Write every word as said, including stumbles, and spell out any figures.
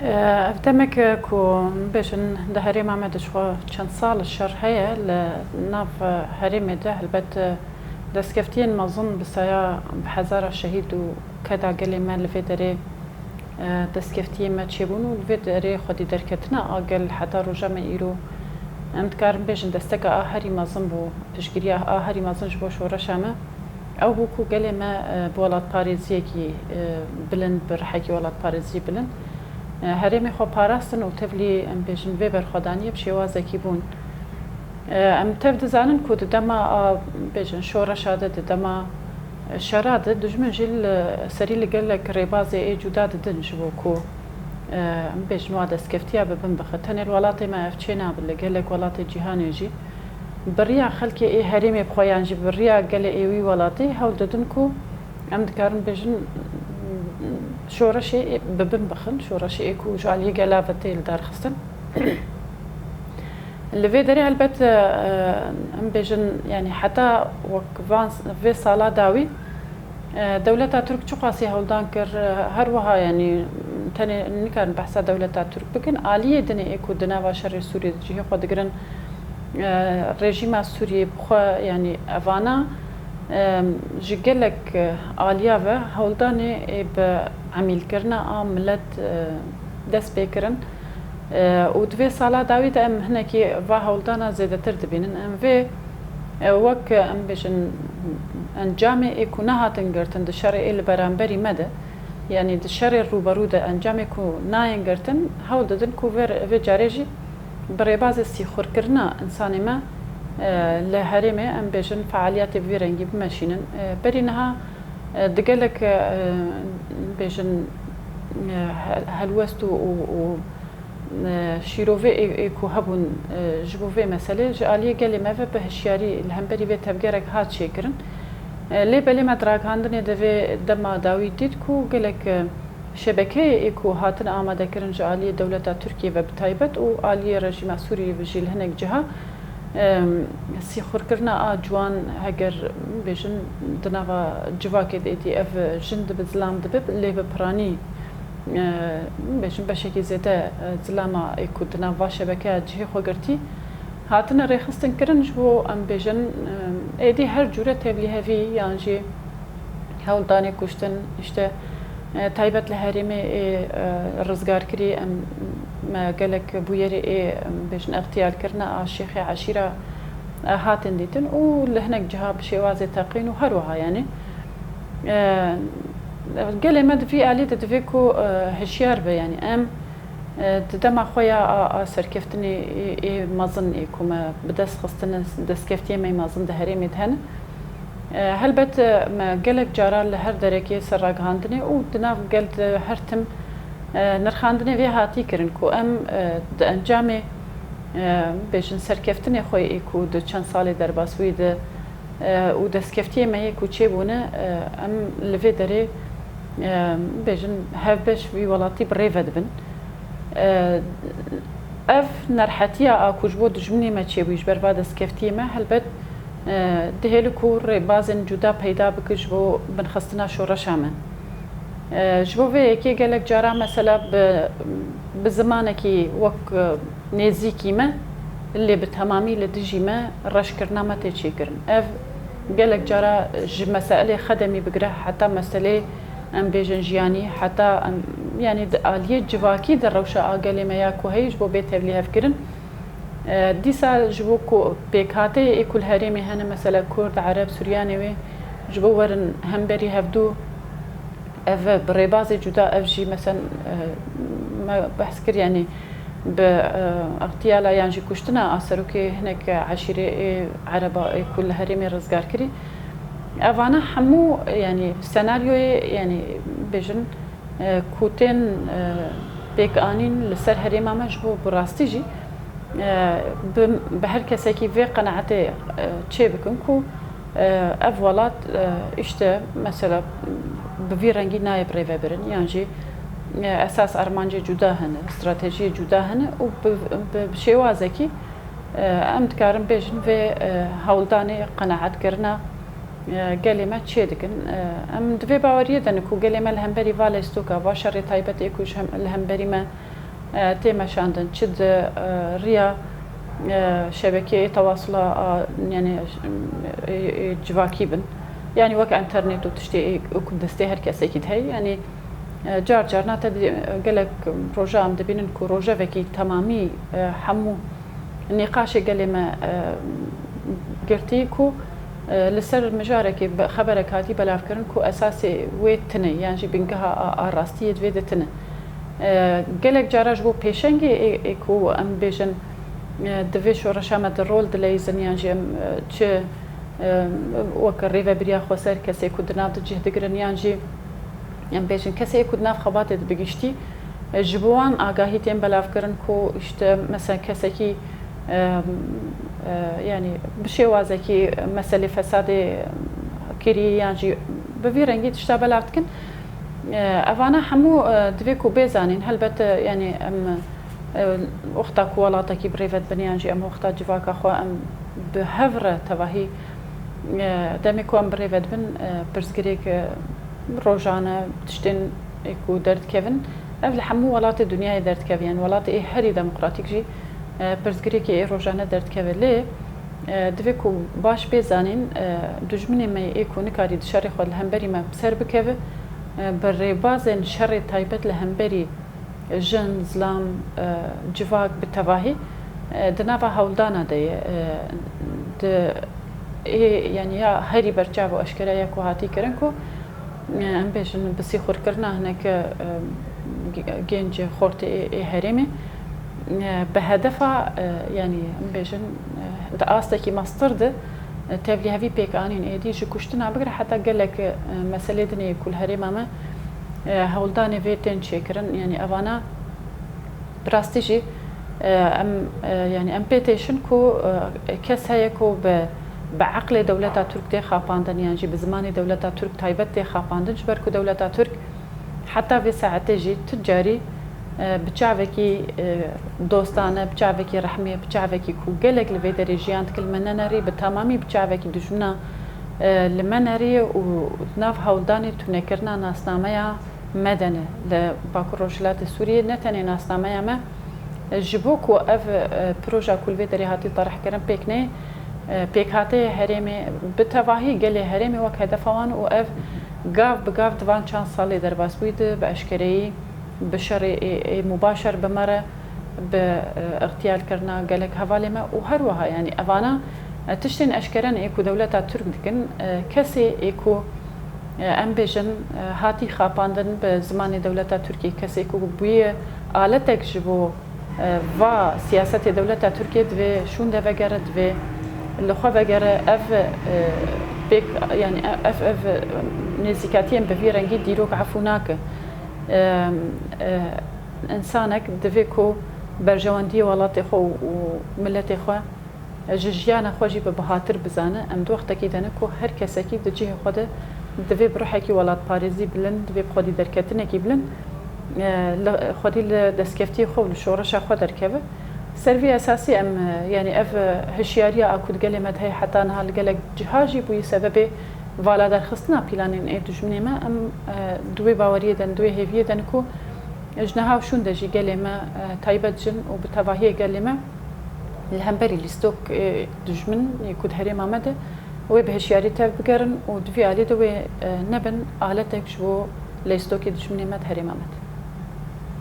Ev demek e ku bêjin di herêma me de ji xwe çend sal şer heye, li nav herêmê de helbet destkeftiyên mezin bi saya bi hezara şehîd û keda gelê me li vê derê, e, destkeftiyê me çêbûn û li vê derê xwedî derketina a gel heta roja me îro. Em dikarin bêjin desteka a herî mezin bû, piştgiriya a herî mezin ji bo şoreşa me. Ew bû ku gelê me, e, bi welatparêziyekî, e, bilind, bi rihekî welatparêziyê bilind, e, herêmê xwe parastin û tevlî, em bêjin, vê berxwedaniyê bi şêwazekî bûn. E, em tev dizanin ku di dema a, bêjin, şoreşa de, di dema şera de, dijmin jî li serî li gelek rêbazê ê cuda didin ji bo ku, e, em bêjin, wa destkeftiya bi bin bixe. Tenê li welatê me ev çê nabe, li gelek welatê cîhanê jî. Bi riya xelkê ê herêmê bi xwe yan jî bi riya gelê ê wî welatî hewl didin ku em dikarin bêjin şoreşê ê bi bin bixin, şoreşê ê ku ji aliyê gela ve tê lidarxistin. Li vê derê helbet, e, em bêjin, yanî heta wek van, vê sala dawî, E, dewleta Tirk çiqasî hewldan kir, e, her wiha, yanî tenê nikarin behsa dewleta Tirk bikin. Aliyê dinê ê ku di nava şerê Sûriyê de cihê xwe digirin, e, rejîma Sûriyê bi xwe, yanî evana, e, ji gelek, e, aliya ve hewldanê ê bi emîlkirina a milet, e, dest pê kirin. E, û di vê sala dawî de em hinekî va hewldana zêdetir dibînin. Em vê, e, wek, em bêjin, encamê ê ku nehatin girtin di şerê ê li beramberî me de, yanî di şerê rûberû de encamê ku nayên girtin, hewl didin ku vê, vê carê jî bi rêbazê sîxurkirina însanê me, e, li herêmê, em bêjin, fealiyetê bi vî rengî bimeşînin. E, berî niha, e, di gelek, e, bêjin, e, hel-, helwest û, û, û e, şîrovê ê, ê ku hebûn, e, ji bo vê meselê ji aliyê gelê me ve bi hişyarî li hemberî vê tevgerek hat çêkirin. E, lê belê me di ragihandinê de vê dema dawî dît ku gelek, e, şebekeyê ê ku hatin amadekirin ji aliyê dewleta Tirkiyê ve bi taybet û aliyê rejîma Sûriyê ve jî li hinek ciha, e, sîxurkirina a ciwan, heger bêjin di nava civakê de êdî ev jin dibe, zilam dibe, lê bi piranî e, bêjin beşekî zêde, e, zilama ê ku di nav va şebekeya cihê xwe girtî, hatine rêxistin kirin ji bo, em bêjin, e, êdî her cûre tevlîhevî yan jî hewldanê kuştin, işte, e, taybet li herêmê ê, e, rizgarkirî, em, me gelek bûyerê ê, em bêjin, extiyalkirina a şêxê eşîra, e, hatin dîtin û li hinek ciha bi şêwazê teqîn û her wiha, yanî, e, Gelê me di vî alî de divê ku, e, hişyar be, yanî em, e, di dema xwe ya a, a serkeftinê ê, ê mezin ê ku me bi dest xistine, destkeftiyê me yê mezin di herêmê de hene. E, helbet, e, me gelek cara li her derekê ser ragihandinê û di nav gel de her tim, e, nirxandinê vê hatî kirin ku em, e, di encamê, e, bêjin serkeftinê xwe ê ku di çend salê derbasbûyî de e, û destkeftiyê me yê ku çêbûne, e, em li vê derê, e, bêjin, hevbeş vî welatî bi rê ve dibin. E, ev nerhetiya a ku ji bo dijminê me çêbûyî ji ber va destkeftiyê me, helbet, e, dihêli ku rêbazên cuda peyda bike ji bo binxistina şoreşa me. E, ji bo vê yekê gelek cara mesela bi, bi zimanekî wek, e, nêzîkî me, lê bi temamî li dijî me reşkirina me tê çêkirin. Ev gelek cara ji meselê xedemî bigire heta meselê, em bêjin, jiyanî, heta em, yanî di aliyê civakî de rewşa a gelê me ya ku heyî ji bo bê tevlîhevkirin. E, dîsa ji bo ku pêkhateyê ê ku li herêmê hene, mesela Kurd, Ereb, Suryanê wê, ji bo werin hemberî hevdû, ev bi rêbazê cuda, ev jî, mesen, e, me behs kir, yanî bi, e, extiyala yan jî kuştina a serokê hinek eşîrê ê Ereba ê ku li herêmê rizgar kirî. Evana hemû, yanî senaryoyê, yanî bêjin, e, ku tên, e, pêkanîn li ser herêma me ji bo bi rastî jî, e, bi, bi her kesekî vê qenaetê, e, çê bikin ku, e, ev welat, e, işte, mesela, bi vî rengî nayê birêvebirin, yan jî, e, esas armancê cuda hene, stratejiyê cuda hene û bi, bi, bi şêwazekî, e, em dikarin bêjin vê, e, hewldanê qenaetkirina, e, gelê me çê dikin. E, em di vê baweriyê de ne ku gelê me li hemberî va leystoka, va şerê taybet ê ku ji hem, li hemberî me e, tê meşandin, çi di, e, riya, e, şebekeyê tewasula, a, yanî, e, e, civakî bin, yanî wek enternet û tiştê ê, û ku destê her kesekî de heye, yanî, e, car carna te dî, e, gelek roja em dibînin ku rojevekî temamî, e, hemû nîqaşê gelê me, e, girtî ku, e, li ser mijarekê be-, xeberek hatî belavkirin ku esasê wê tune, yan jî bingeha a, a rastiyê divê de tune. E, gelek cara ji bo pêşengê ê, ê ku em bêjin, e, di vê şoreşa me de rol dileyîzin, yan jî em, e, çi, e, wek rêvebiriya xweser, kesê ku di nav de cih digirin, yan jî em bêjin kesê ku di nav xebatê de bi giştî, e, ji bo wan agahî tên belavkirin ku, işte, mesela kesekî, e, e, yanî bi şêwazekî meselê fesadê kirî yan jî bi vî rengî tişta belav dikin. E, evana hemû, e, divê ku bê zanîn. Helbet, e, yanî em, e, wexta ku welatekî bi rê ve dibin yan jî em wexta civaka xwe em bi hev re tevahî, e, demê ku em bi rê ve dibin, e, pirsgirêk, e, rojane tiştên ê ku derdikevin, ev li hemû welatê dinyayê derdikeve, yanî welatê ê herî demokratîk jî, e, pirsgirêkê ê rojane derdikeve. Lê, e, divê ku baş bê zanîn, e, dijminê me ê ku nikarî di şerê xwe li hemberî me bi ser bikeve, e, bi rêbazên şerê taybet li hemberî jin, zilam, e, civak bi tevahî, e, di nava hewldana de ye. E, di ê, yanî ya herî berçav û eşkere ya ku hatî kirin ku, e, em bêjin bi sîxurkirina hineke, e, ge-, gencê xortê ê, ê herêmê, e, bi hedefa, e, yanî em bêjin, e, di astekî mestir de, e, tevlîhevî pêk anîn êdî ji kuştina bigire heta gelek, e, meselê dinê ku li herêma me, e, hewldanê vê tên çêkirin. Yanî evana bi rastî jî, e, em, e, yanî em pê têşin ku, e, kes heye ku bi, bi eqlê dewleta Tirk tê xapandin yan jî bi zimanê dewleta Tirk taybet tê xapandin, ji ber ku dewleta Tirk heta vê saetê jî tu carî, e, bi çavekî, e, dostane, bi çavekî rehmê, bi çavekî ku gelek li vê derê jiyan dike li me nenerî, bi temamî bi çavekî dijmina, e, li me nerî û nav hewldanê tunekirina nasnameya me de ne. Li Bakur Rojhilatê Sûriyê ne tenê nasnameya me, e, ji bo ku ev, e, proja ku li vê derê hatî terihkirin pêk neyê, e, pêkhateyê herêmê, bi tevahî gelê herêmê wek hedefa wan û ev gav bi gav di van çand salê derbasbûyî de bi eşkereyî, bi şerê ê, ê mubaşer bi me re, bi, e, îxtiyalkirina gelek hevalê me û her wiha, yanî evana, e, tiştên eşkere ne ê ku dewleta Tirk dikin, e, kesê ê ku, e, em bêjin, e, hatî xapandin bi zimanê dewleta Tirkiyê, kesê ku bûye aletek ji bo, e, va siyasetê dewleta Tirkiyê divê şûnde vegere, divê li xwe vegere. Ev, e, pêk, yanî ev, ev nêzîkatiyên bi vî rengî dîrok efû nake. E, e, Însanek divê ku berjewendiyê welatê xwe û, û miletê xwe ji jiyana xwe jî bi bihatir bizane. Em di wextekî de ne ku her kesekî di cihê xwe de divê bi ruhekî welatparêzî bilind, divê bi xwedî derketinekî bilind, e, li, xwedî li destkeftiyê xwe û li şoreşa xwe derkeve. Ser vî esasî em, e, yanî ev, e, hişyariya a ku di gelê me de heye heta niha li gelek ciha jî bûyî sebebê valadarxistina pîlanên ê dijminê me. Em, e, di wê baweriyê de ne, di wê hêviyê de ne ku ji niha û şûnde jî gelê me, e, taybet jin û bi tevahiyê gelê me li hemberî lîstok, e, dijmin, e, ku di herêma me de, wê bi hişyarî tev bigerin û di vî alî de wê, e, nebin aletek ji bo lîstokê dijminê me di herêma me de.